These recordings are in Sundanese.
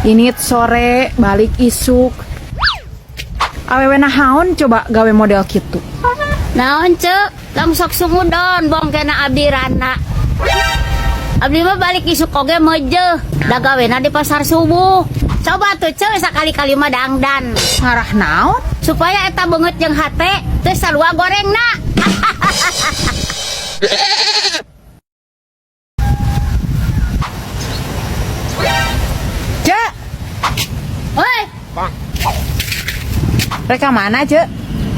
Ini sore balik isuk. Awewe nahaon coba gawe model kitu. Naon cek, tong sok sungudon bong kena abdi rana. Abdi mah balik isuk oge meujeuh, da gawena di pasar subuh. Coba tuh cek sakali-kali mah dangdan. Ngarah naon? Supaya eta beungeut jeung hate teu sarua gorengna. Cek, Hoi, rek ka mana cek?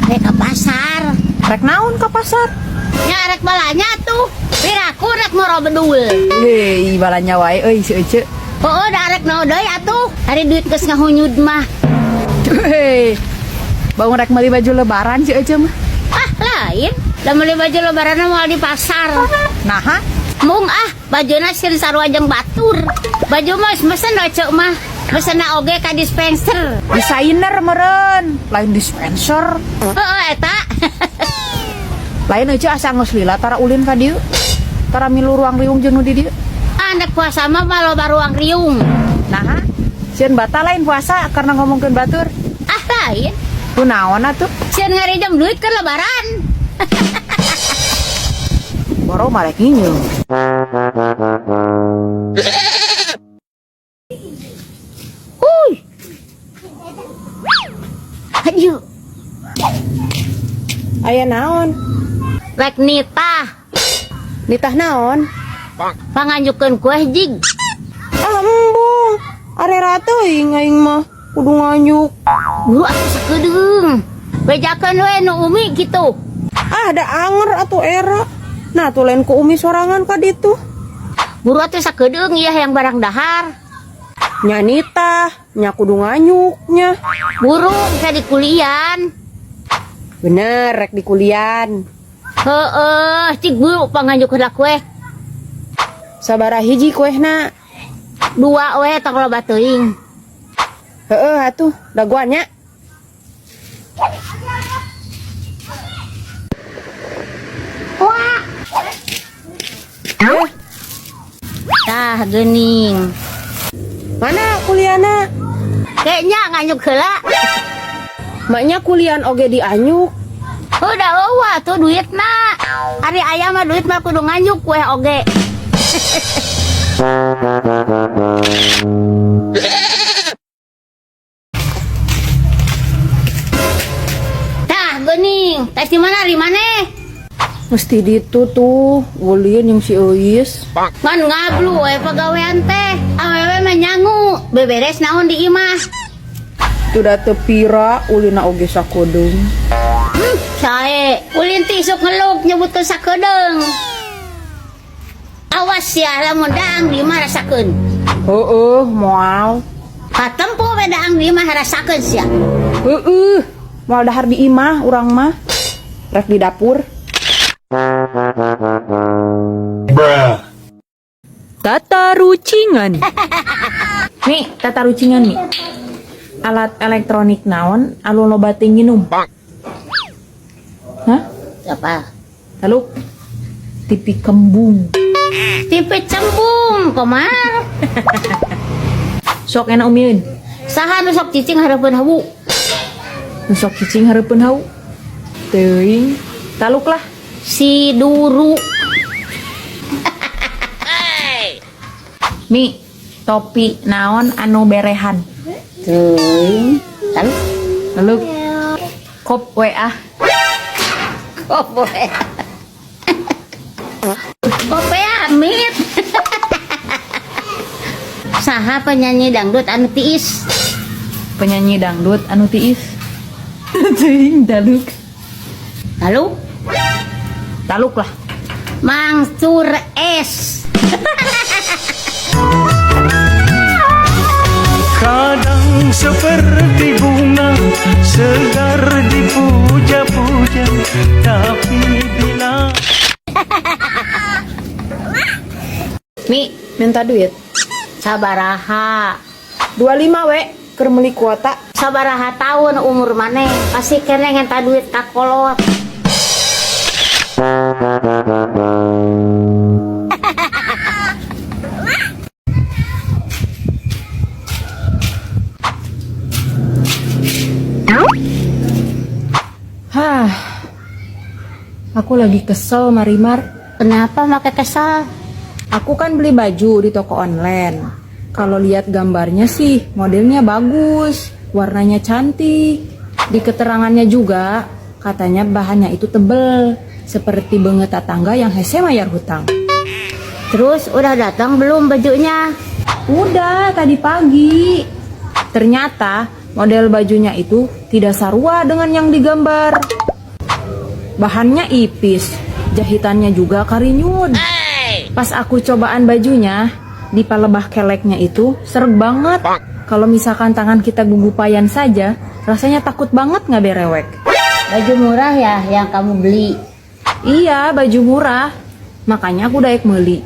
rek ka pasar. Rek naon ka pasar? Nya rek balanya tuh. Piraku rek moro bedul. Hei, balanya wae euy si Ece. Oh, da rek naon deui atuh. Ari duit geus ngahunyud mah. Hei. Bangun rek meuli baju lebaran si Ece mah. Ah, lain. Da meuli baju lebaran moal di pasar. Naha? Mung ah, bajuna sieun sarua jeung batur. Baju mah geus mesen we ceuk mah. Mesenna oge ka dispenser. Desainer meureun, lain dispenser. Heeh eta. Lain Ece asa geus lila tara ulin ka dieu. Tara milu ruang riung jeung nu di dieu. Anak puasa mah loba ruang riung. Naha? Sieun batal lain puasa karena ngomongkeun batur. Ah, lain. Kunaon atuh? Sieun ngarijam duit ke lebaran. Boro marek nginyeum. Huy. Aduh, Aya naon? rek nitah. Nitah naon? Panganjukeun kue jig. Ah embung. Arera teuing aing mah kudu nganjuk. Buru atuh sakedeung. Bejakeun we nu umi kitu. Ah da anger atuh era. Nah tuh lain ku umi sorangan ka ditu. Buru atuh sakedeung ieu yang barang dahar. Nya nitah, nya kudu nganyuk nya. Buru bisa dikulian. Bener rek di kulian. Heeh, cik buru panganjuk heula kue. Sabaraha hiji kuehna? Dua we tong loba teuing. Heeh atuh, dagoan nya. Wah, Eh, tah geuning. mana kuliana? Kayaknya nganyuk heula. Maknya kulian oge dianyuk. Udah eueuh tuh duitna. Ari aya mah duit mah kudu nganyuk kue oge. Tah geuning, tes di mana di maneh? Mesti ditu tuh, ulin yang si Euis. Ngan ngablu we pagawean teh. Awewe mah nyangu, beberes naon di imah. Tuh teu pira ulina oge sakodeung. Sae, ulin ti isuk ngeluk nyebutkeun sakedeung. Awas ya lamun daang di imah rasakeun. Heeh, moal. Katempo we daang di imah rasakeun sia. Heeh, moal dahar di imah urang mah. Rek di dapur. Tata rucingan. Nih, tata rucingan nih. Alat elektronik naon anu loba teu nginum? Hah? Apa? Lalu TV kembung. TV cembung, komar. Sok enak umieun. Saha nu sok cicing hareupeun hawu? Nu sok cicing hareupeun hau. Teuing. Taluk lah. Si Duru. Mi, topi naon anu berehan? Teuing. Taluk. Taluk. Kop WA. Kopo. Kopo amit. Saha penyanyi dangdut anu tiis? Penyanyi dangdut anu tiis. Teuing taluk. Taluk. Taluk lah. Mangsur S. Kadang seperti bunga segar dipuja-puja, tapi bila Mi, minta duit. Sabaraha. 25 we keur meuli kuota. Sabaraha tahun umur maneh masih kene ngenta duit ka kolot. Aku lagi kesel, Marimar. Kenapa make kesal? Aku kan beli baju di toko online. Kalau lihat gambarnya sih, modelnya bagus, warnanya cantik. Di keterangannya juga, katanya bahannya itu tebel, seperti beungeut tetangga yang hese mayar hutang. Terus udah datang belum bajunya? Udah, tadi pagi. Ternyata model bajunya itu tidak sarua dengan yang digambar. Bahannya ipis, jahitannya juga karinyut. Pas aku cobaan bajunya, di palebah keleknya itu sereg banget. Kalau misalkan tangan kita gugupayan saja, rasanya takut banget nggak berewek. Baju murah ya yang kamu beli? Iya, baju murah. Makanya aku daek beli.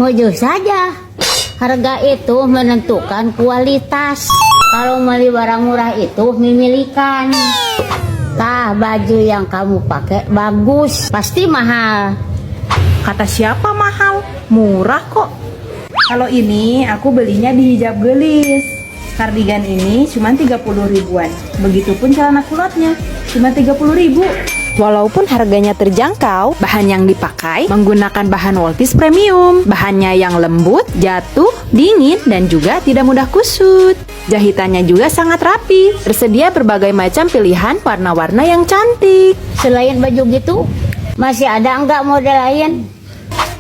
Mujur saja. Harga itu menentukan kualitas. Kalau beli barang murah itu mimilikan. Tah, baju yang kamu pakai bagus, pasti mahal. Kata siapa mahal? Murah kok. Kalau ini aku belinya di Hijab Geulis. Kardigan ini cuma 30 ribuan. Begitupun celana kulotnya, cuma 30 ribu. Walaupun harganya terjangkau, bahan yang dipakai menggunakan bahan Woltis premium. Bahannya yang lembut, jatuh, dingin, dan juga tidak mudah kusut. Jahitannya juga sangat rapi. Tersedia berbagai macam pilihan warna-warna yang cantik. Selain baju gitu, masih ada enggak model lain?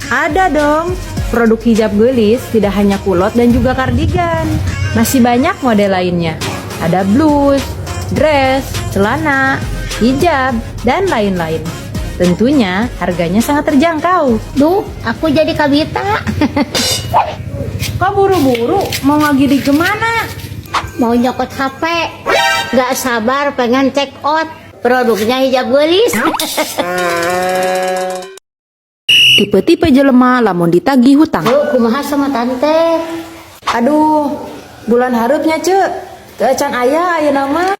Ada dong. Produk Hijab Geulis tidak hanya kulot dan juga kardigan. Masih banyak model lainnya. Ada blus, dress, celana, hijab, dan lain-lain. Tentunya harganya sangat terjangkau. Duh, aku jadi kabita. Kok buru-buru? Mau ngagidig kemana? Mau nyokot HP. Gak sabar pengen check out. Produknya Hijab Geulis. Tipe-tipe jelema lamun ditagih hutang. Tuh, kumaha sama tante? Aduh, bulan hareupnya, Ceu. Teu acan aya ayeuna mah.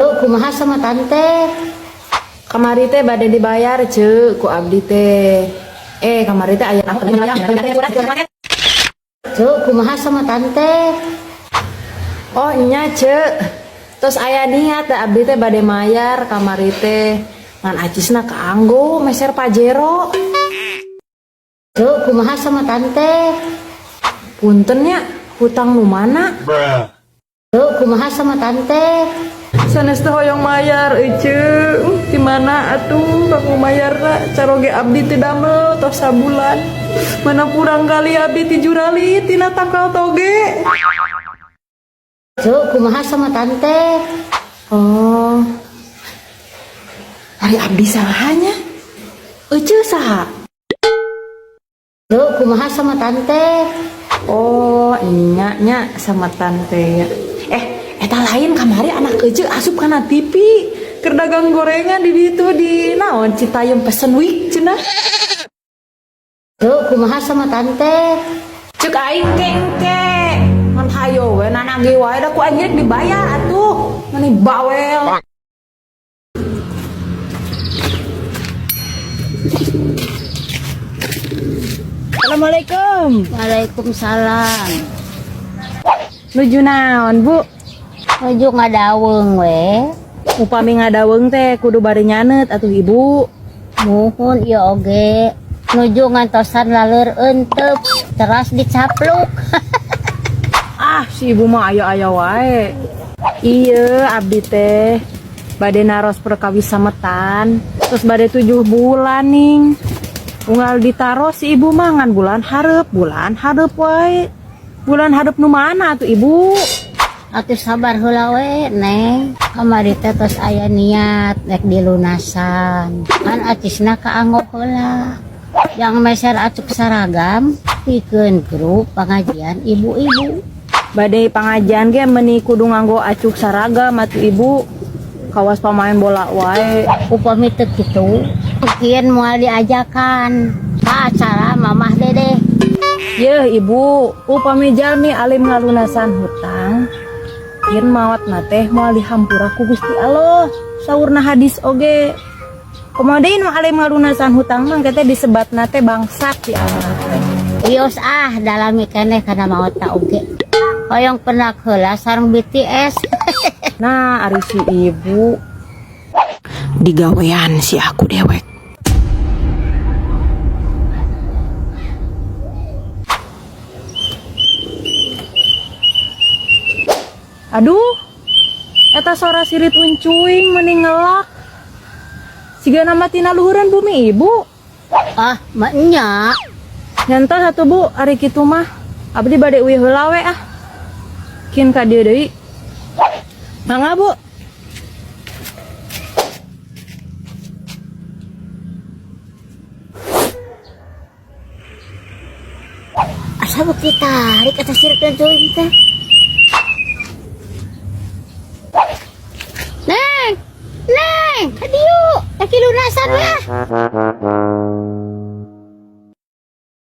Tuh, kumaha sama tante? Kamari teh bade dibayar, Ceu, ku abdi teh. Eh, kamari teh aya. Tuh, kumaha sama tante? Oh, nya, Ceu. Terus aya niat da abdi teh bade mayar kamari teh. Ngan acisna kaanggo meser Pajero. Tuh, kumaha sama tante? Punten nya, hutang nu mana? Tuh, kumaha sama tante? Sanes teh hoyong mayar, Ece. Di mana atuh kamu mayarna? Caroge abdi teu damel tos sabulan. Mana kurang kali abdi ti jurali tina tangkal toge. Tuh, kumaha sama tante? Oh. Ari abdi sahanya? Ece saha? Tuh, kumaha sama tante? Oh, nya nya sama tante. Eh, eta lain kamari anak Ece asup kana TV. Keur dagang gorengan di ditu di naon, Citayam Fashion Week cenah. Tuh, kumaha sama tante? Cek aing ke engke. Ngan hayo we nanage wae da ku aing dibayar atuh. Mani bawel. Assalamualaikum. Waalaikumsalam. Nuju naon, Bu? Nuju ngadaweng we. Upami ngadaweng teh kudu bari nyanet atuh, Ibu. Muhun, ieu oge. Nuju ngantosan laleur entep, teras dicapluk. Ah, si ibu mah aya-aya wae. Iya, abdi teh bade naros perkawis sametan, terus bade 7 bulan ning. Unggal ditaros si ibu mah ngan bulan hareup wae. Bulan hareup nu mana tuh, Ibu? Atuh sabar heula we, Neng. Kamari teh tos aya niat rek dilunasan. Kan acisna kaanggo heula. Yang meser acuk seragam pikeun grup pengajian ibu-ibu. Bade pangajian ge meni kudu nganggo acuk saragam atuh, Ibu. Kawas pemain bola wae. Upami teu kitu, mungkin moal diajakan ka acara Mamah Dedeh. Yeuh, Ibu, upami jalmi alim ngalunasan hutang, yen maotna teh moal dihampura ku Gusti Allah. Saurna hadis oge. Komo deui nu alim ngalunasan hutang mah teh disebatna teh bangsat di akhirat teh. Wios ah, dalami keneh kana maot ta oge. Hoyong pendak heula sareng BTS. Nah, ari si ibu. Digawean si aku dewek. Aduh, eta sora sirit uncuing meni ngelak. Siga nama tina luhuran bumi ibu. Ah, maknya. Nyantos atuh, Bu, ari kitu mah. Abdi bade uih heula we ah. Kin ka dieu deui. Mangga, Bu. Asa beuki tarik eta sirit uncuing teh. Neng, Neng, ka dieu. Rek lunasan we ah.